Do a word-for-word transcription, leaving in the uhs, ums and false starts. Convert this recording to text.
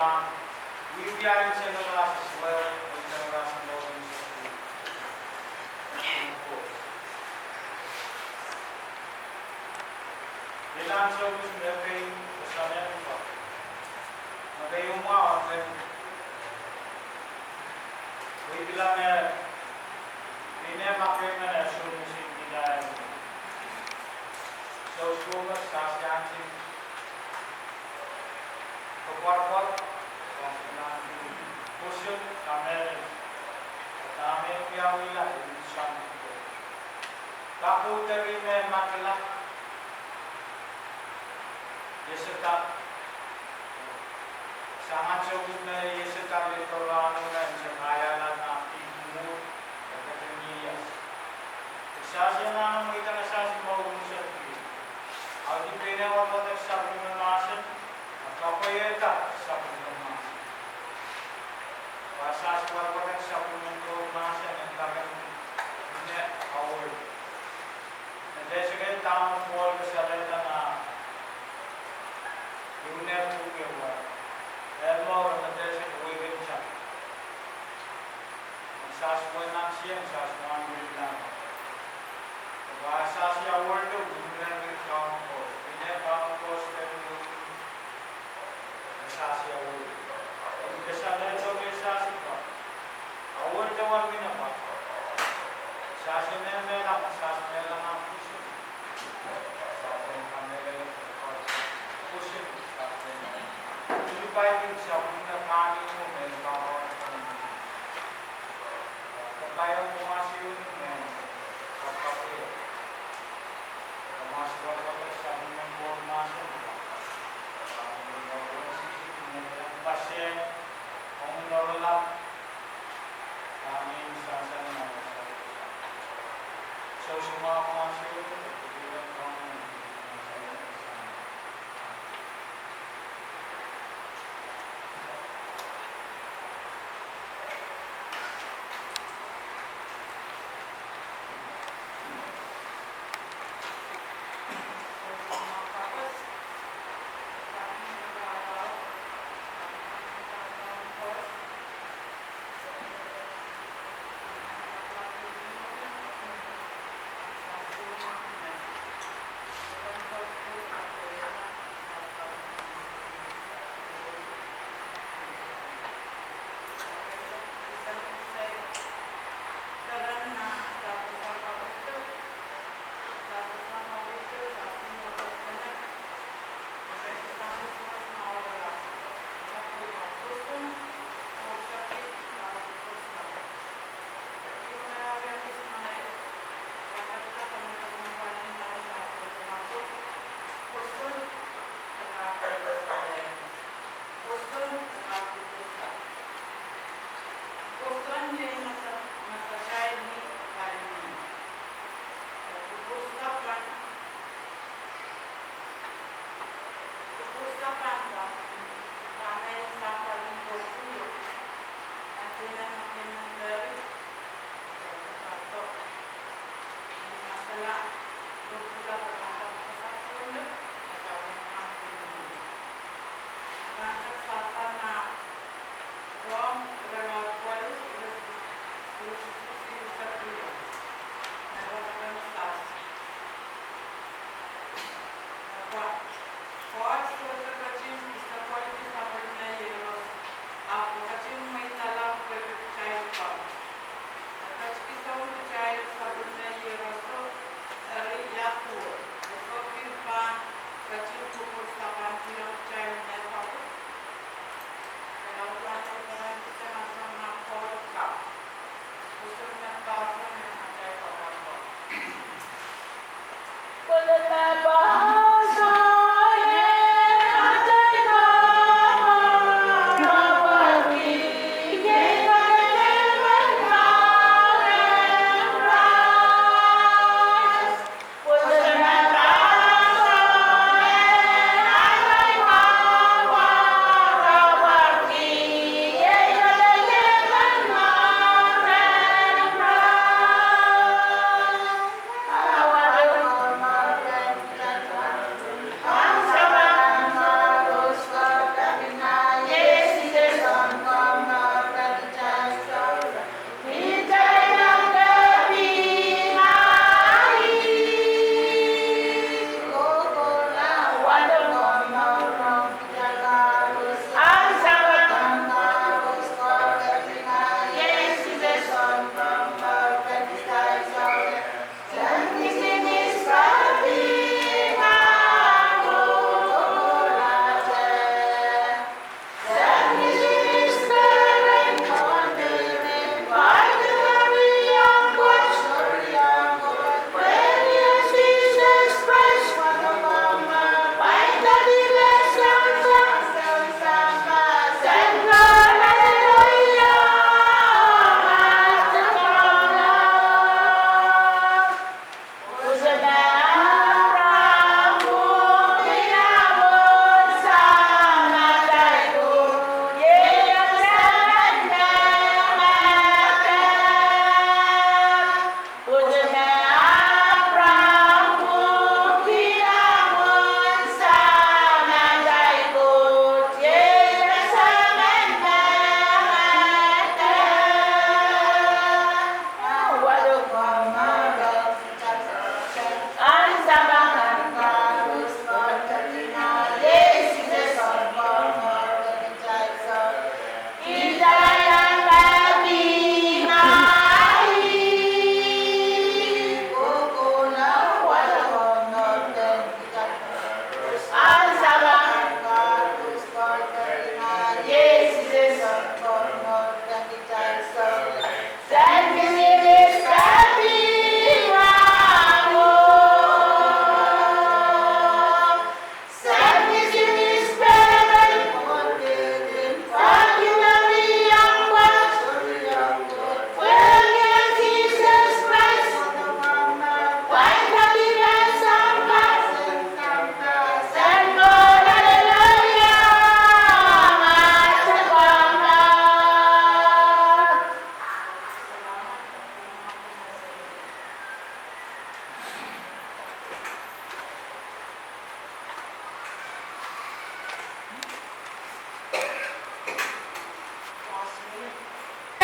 Pahn wiewia en sendin aramas wet, en sendin aramas wet. Ilan sou kus me pein kesalen pa. Me pei umwa oten. Wikila me, ine ma pei me ne sou kus in kitail. Sou kus me sasiansi. Koapworopwor, koapworopwor, koasoia kamehlele, dahme wiawihla en sang. Kapwuredo me matala, iasada, sang ansou me iasada lel rahno me sangaiala nan pihk mwo, e ketin ieias. Sasi anahne mweidohng sasi mwo unsek. Ahi pene wadawadek sapwellime mahsen, a kapwaiada sapwellime mahsen. Pwe sasi wadawadek sapwellime Koht mahsen en kak kin ine award. Nadehde dahme Pohl kasalehda nan Ipru pwuhk ehu, Elmer, nadehde wehi kin sang. Sasi wehi nan sien sasi mwahnwei lang. Pwe sasi award o, ine me Kauno Koht, ine Kauno Koht, sasi award. Ine kasalehdo me sasi pa. Award o wahn mine pa. Sasi me mehla, sasi mehla nan pusin. Sasi me kamehlele, pusin, sasi me. Pilipai pil sapwellime kahnimwo me kawa. Kapai o kumasi un me kapakapwei. Kumasi wadawadek sapwellime Koht mahsen.